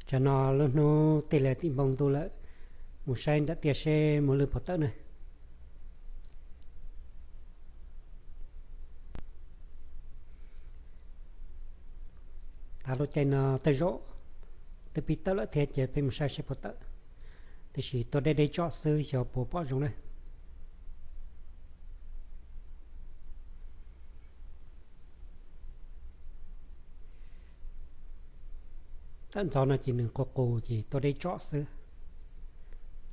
Tsam no lub hnub tij laug tim npoo ntuj lawm, mus saib nram tiaj seb muaj lwj puas tawm na. Tav lub caij no tej zaum twb pib tawm lawm thiab ces peb mus saib seb puas tawm. Tiam sis tuaj deb deb tsom xwb xyov puas pom zoo na. Tawm ntxov no ces nws qus qus ces tuaj deb tsom xwb,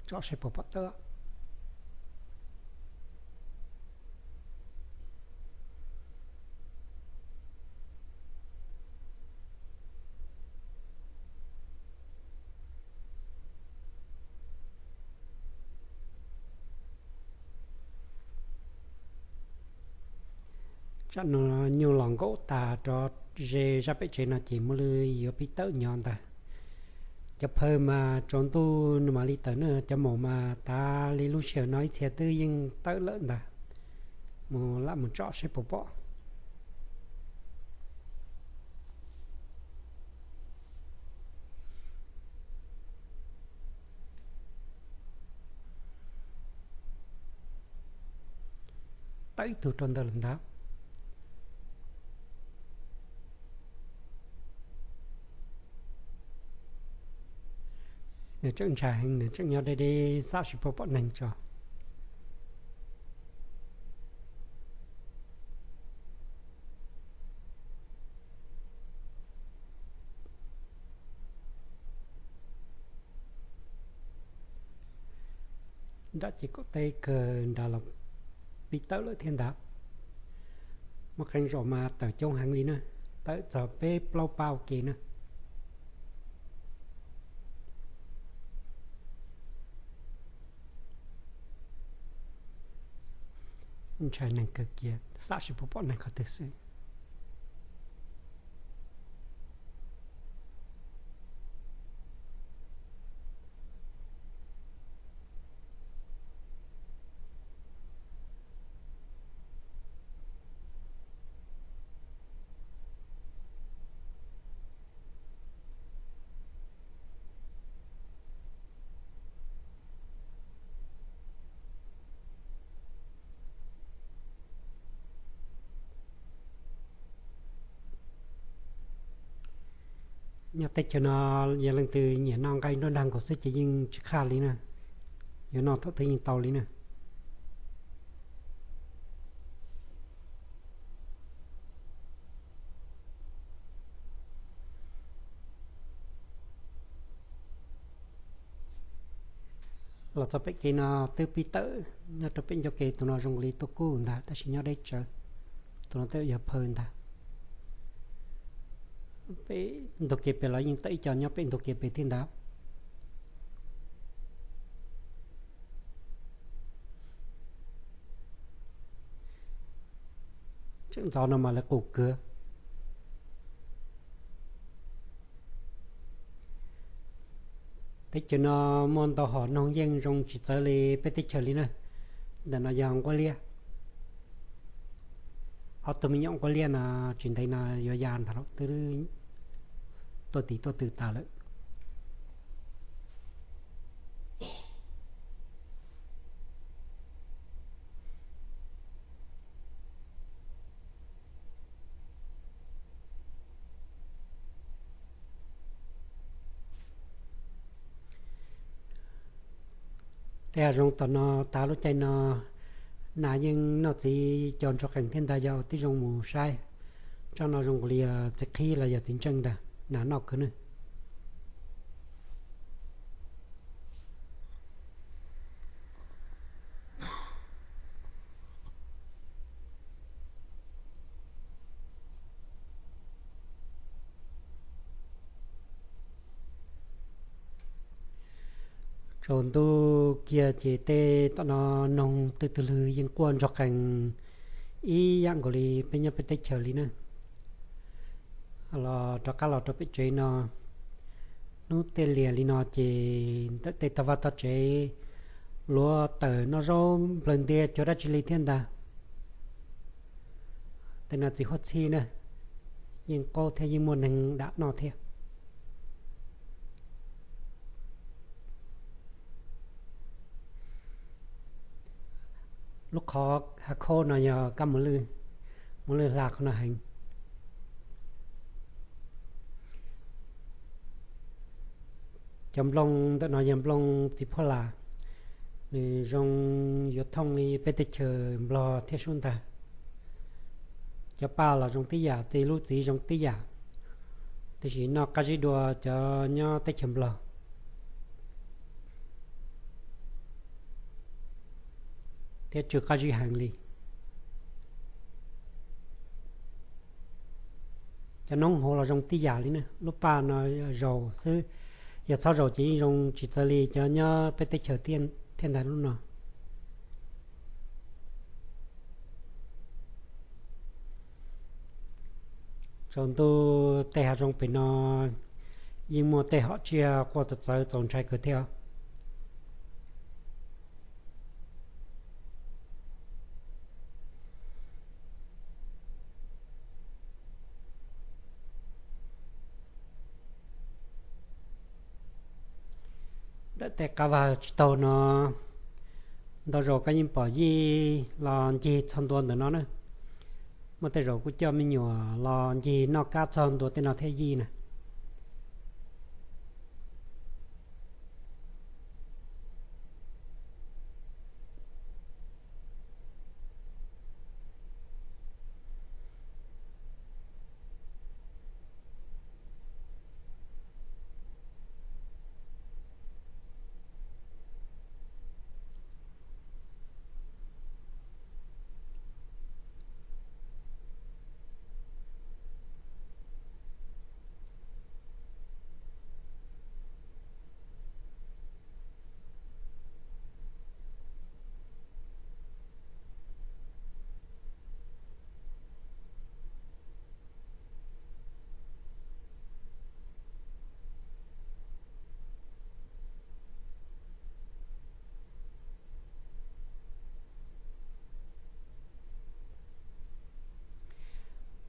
tsom seb puas pom tawm. Tsam no nyuj los nkaum tas rov ze zaj pem tsev no ces muaj lwj yuav pib tawm nyob ntag. Cov phaw mas tsaus ntuj nws mam li tawm na, cov maum mas tav li lub sij hawm no ib txhia twb yeej tawm lawm ntag. Mus lam mus tsom seb puas pom. Tawm ib tug rau ntawd lawm ntag. Nws tseem ntshai heev, nws tseem nyob deb deb xam seb puas pom neeg tso. Nram ces kaum teb kawg nrad los pib tawm lawm thiab ntag. Muaj qee zaum mas tawm coob heev li na, tawm txog peb plaub pab ua ke na. Ntshai neeg kawg kiag, xam seb puas pom neeg qhov twg xwb. Nyob teb chaws no yog leej twg nyiam noj nqaij nruab nrag nkaus xwb ces yeej tsis qhaj li na, yuav noj thaum twg yeej tau li na. Los txog pem kev no twb pib tawm, nyob rau pem ncauj kev tus no zoo li tuaj kuj ntag tab sis nyob deb tsawv. Tus no tej yog phaw ntag. Pem ntug kev pem los yeej tawm ib co nyob pem ntug kev pem thiab ntag. Tseem ntxov no mas lawv qus kawg. Teb chaws no muaj ntau hom noog yeej zoo tsis txawv li peb teb chaws li na. Ntawm no yog nquab liab. Ob tug me nyuam nquab liab no tsis ntev no yuav ya ntag lawm, twb tuaj tim tuaj tw tas lawm. Tej hav zoov tom no tav lub caij no nas yeej noj txiv cov ntsuag qees thiab ntag, yog tib zoo mus saib. Tsob no zoo li txiv qhib los yog txiv ntseej ntag, nas noj kawg na. Tsaus ntuj kiag ces tej tom no noog twg twg lwg yeej quaj ntsuag qees ib yam nkaus li peb nyob peb teb chaws li na. Los rov qab los rau pem tsev no, hnub tej lias li no ces ntawm tej tog vaj tog tsev luav tawm noj zaub nplawg ntias cuag dab tsi li thiab ntag. Tej no txiv huab txhib na, yeej qaub thiab yeej muaj neeg dam noj thiab. Lub qhov hav khaub no yog kab mos lwj, mos lwj hla qhov no heev. Cov nplooj ntawm no yog nplooj txiv phuab las, nws zoo yuav thooj li peb teb chaws Nplog thiab sub ntag. Cov paj los zoo tib yam, tej lub txiv zoo tib yam, tiam sis noj qab zib dua cov nyob teb chaws Nplog thiab tsw qab zib heev li. Cov noob hauv los zoo tib yam li na, lub paj no zaus xwb, yog txhob zaus ces yeej zoo tsis txawv li cov nyob peb teb chaws thiab ntag lub no. Tsaus ntuj tej hav zoov pem no yeej muaj tej hom tsiaj quaj txawv txawv txaus ntshai kawg thiab. Ntawm tej qab vag tsis taug no, ntau zaus koj yeej pom yij los ncig txog ntua ntawm no na. Muaj tej zaus kuj coj me nyuam los ncig noj kab txog ntua tej no thiab yij na.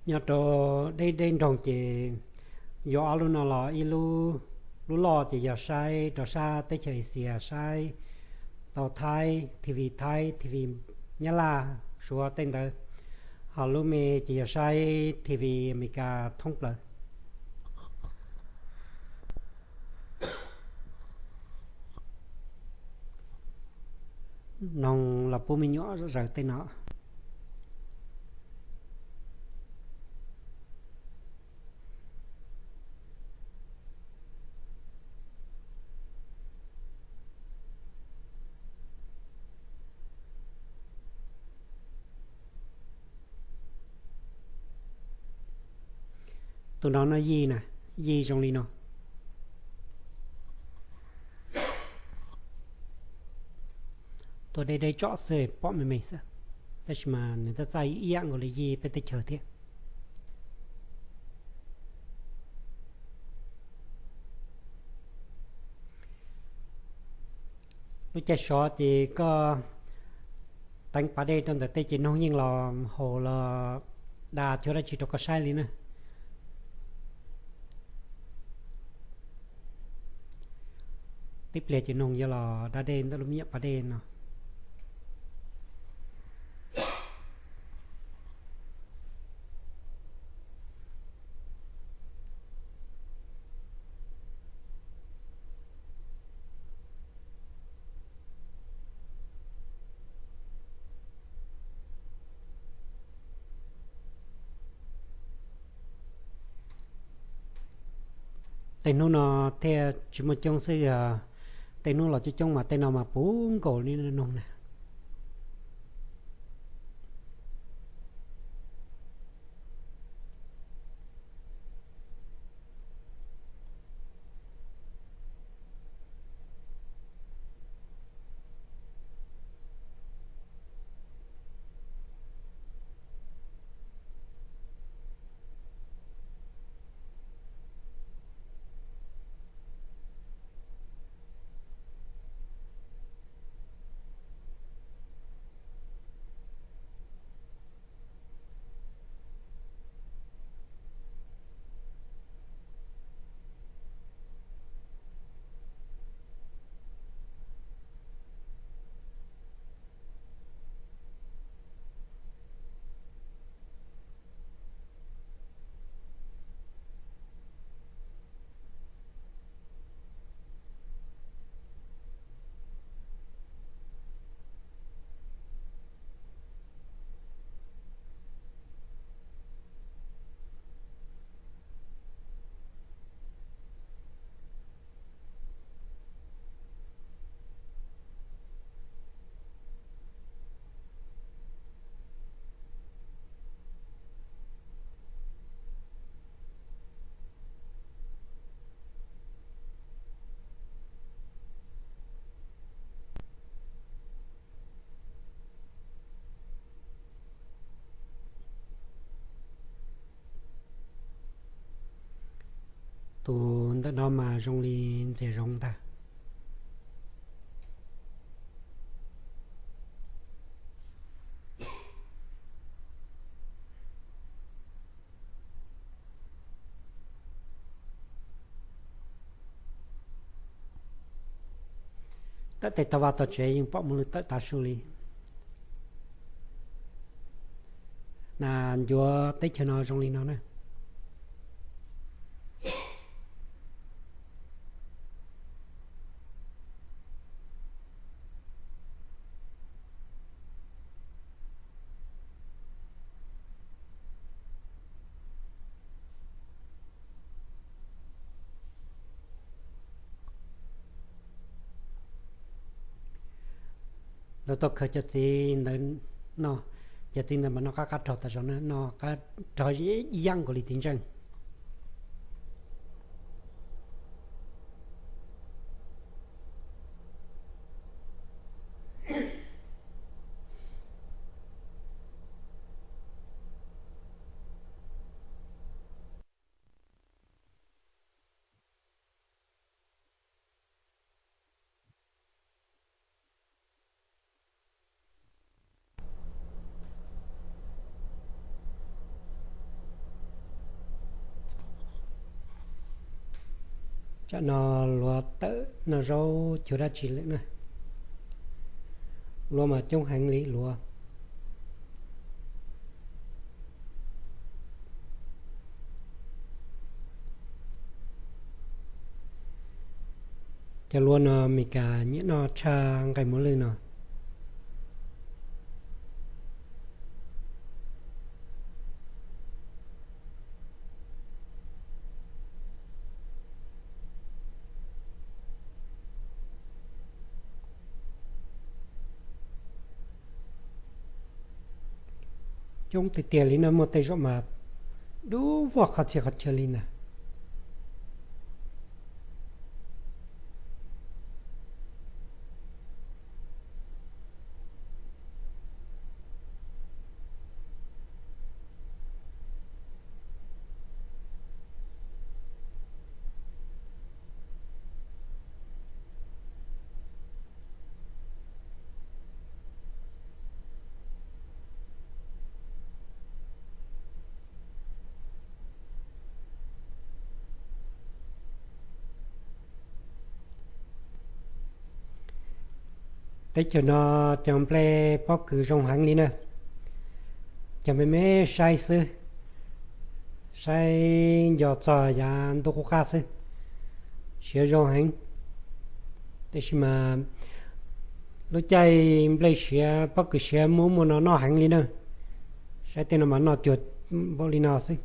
Nyob rau deb deb nroog ces yuav ob lub no los ib lub, lub loj ces yog saib rau sab teb chaws Axias, saib tau Thaib, T V Thaib, T V Nyab Laj, Suav tej ntawd, ho lub me ces yog saib T V Amelikas thoob plaws. Noog los pub me nyuam zaws tej no. Tus no no yij na, yij zoo li no. Tuaj deb deb tsom xwb pom me me xwb, tab sis mas nws txaj txaj ib yam nkaus li yij peb teb chaws thiab. Lub caij sov ces koj teev pas dej rau ntawm tej ces noog yeej los haus los da cuag dab tsi rau koj saib li na. Tib pliag ces noog yuav los da dej ntawm lub me nyuam pas dej no. Tej hnub no thiaj tsis muaj coob xwb, yog tej hnub los coob coob mas tej no mas puv nkaus li noog na. Tus ntawm no mas zoo li ntxias zoov ntag. Tawm tes taug vaj tog tsev yeej pom muaj lwg tawm tav su li. Na, ncuav teb chaws no zoo li no na. Lawv tau khaws cov txiv ntawd no, cov txiv ntawd mas noj qab qab rog tas zog na, noj qab rog ib yam nkaus li txiv ntseej. Tsam no luav tawm noj zaub cuag dab tsi lawm na. Luav mas coob heev li luav. Cov luav no Meskas nyiam noj tshaj nqaij muas lwj no. Coob tiag tiag li no, muaj tej zaum mas dub vog qhov txhia qhov chaw li ntag. Teb chaws no cov nplej pob kws zoo heev li na. Cov me me saib xwb, saib nco txog yav ntuj qub qab xwb, siav zoo heev. Tab sis mas lub caij nplej siav pob kws siav muaj muaj no noj heev li na. Saib tej no mas noj cuag npaum li no xwb.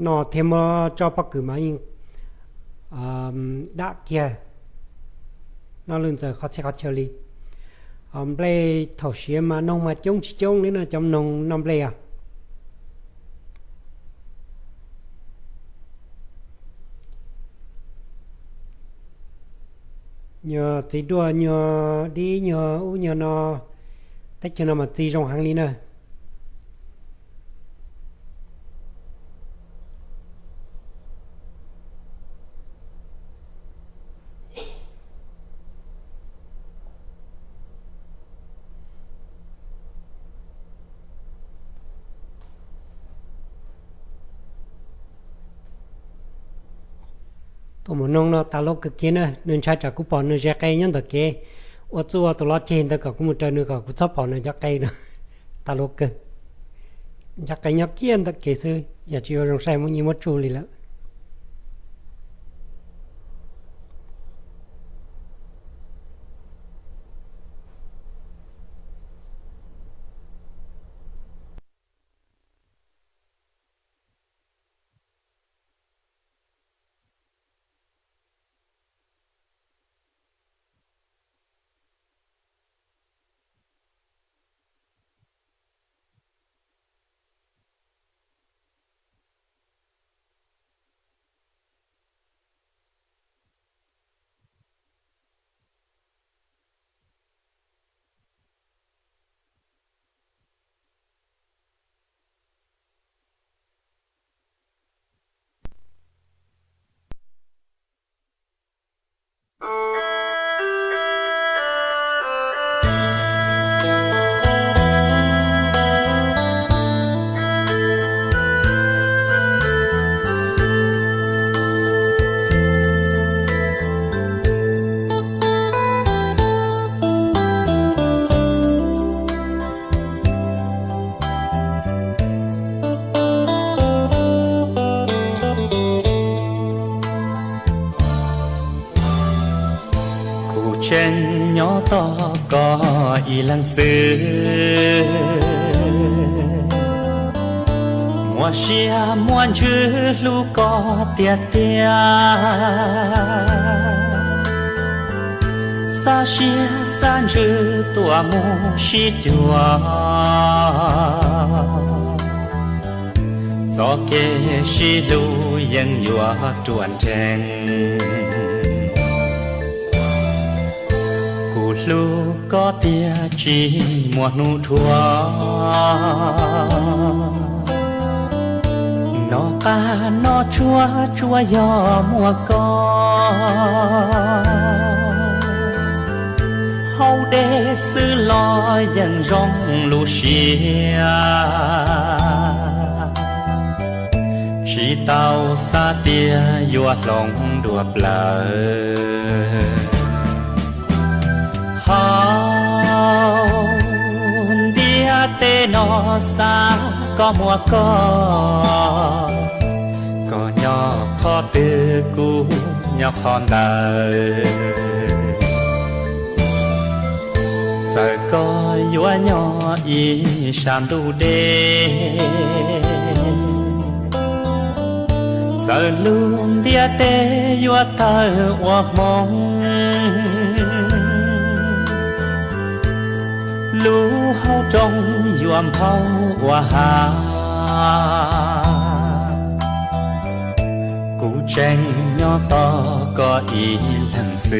Noj thiab muab tsob pob kws mas yeej dam kiag, noj lwj ntxaws qhov txhia qhov chaw li. Nplej thaum siav mas noog mas coob tsis coob li no, cov noog noj nplej os. Nyuag txiv duaj, nyuag dib, nyuag ub nyuag no, teb chaws no mas txi zoo heev li na. Tus maum noog no tas luv kawg kiag na, nws ntshai tsam kuv pom nws ze qe nyob ntawm kev, ua txuj ua tus lov ceg ntawd kom kuv mus raws nws kom kuv txhob pom nws cov qe no. Tas luv kawg, ntshai qe nyob kiag ntawm kev xwb, yog tsis ua zoo saib muab nyiaj muab tsuj li lawm. Tseem nyob tos koj ib leeg xwb, muaj siab muaj ntsws hlub koj tiag tiag, xa siab xa ntsws tuaj mus sib cuag, txoj kev sib hlub yeej yuav ruaj nreeg. Kuv hlub koj tiag tsis muaj hnub dhuav, noj qab noj tsuag tsuas yog muaj koj, haus dej xwb los yeej zoo lub siab, tsis tau xav tias yuav hloov dua plaws. Hauv ntiaj teb no xav koj muaj koj, koj nyob qhov twg kuv nyob qhov ntawd. Txawm koj yuav nyob ib sab ntuj deb, txawm lub ntiaj teb yuav tawg ua hmoov, lub hauv rooj yuav nphau ua hav, kuv tseem nyob tos koj ib leeg xwb.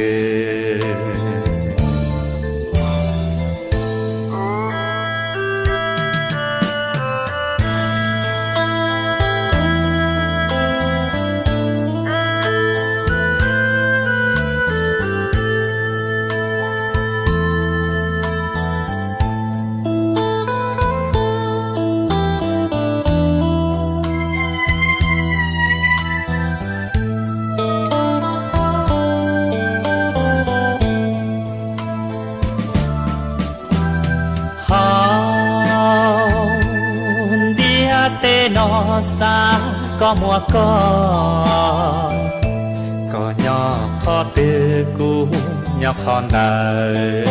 Hauv ntiaj teb no xav koj muaj koj, koj nyob qhov twg kuv nyob qhov ntawd.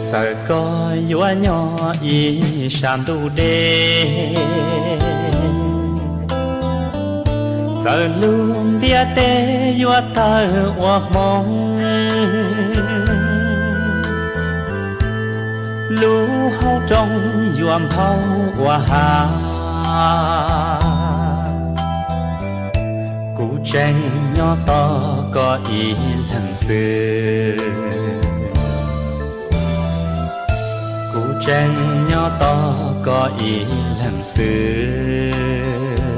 Txawm koj yuav nyob ib sab ntuj deb, txawm lub ntiaj teb yuav tawg ua hmoov, lub hauv rooj yuav nphau ua hav, kuv tseem nyob tos koj ib leeg xwb. Kuv tseem nyob tos koj ib leeg xwb.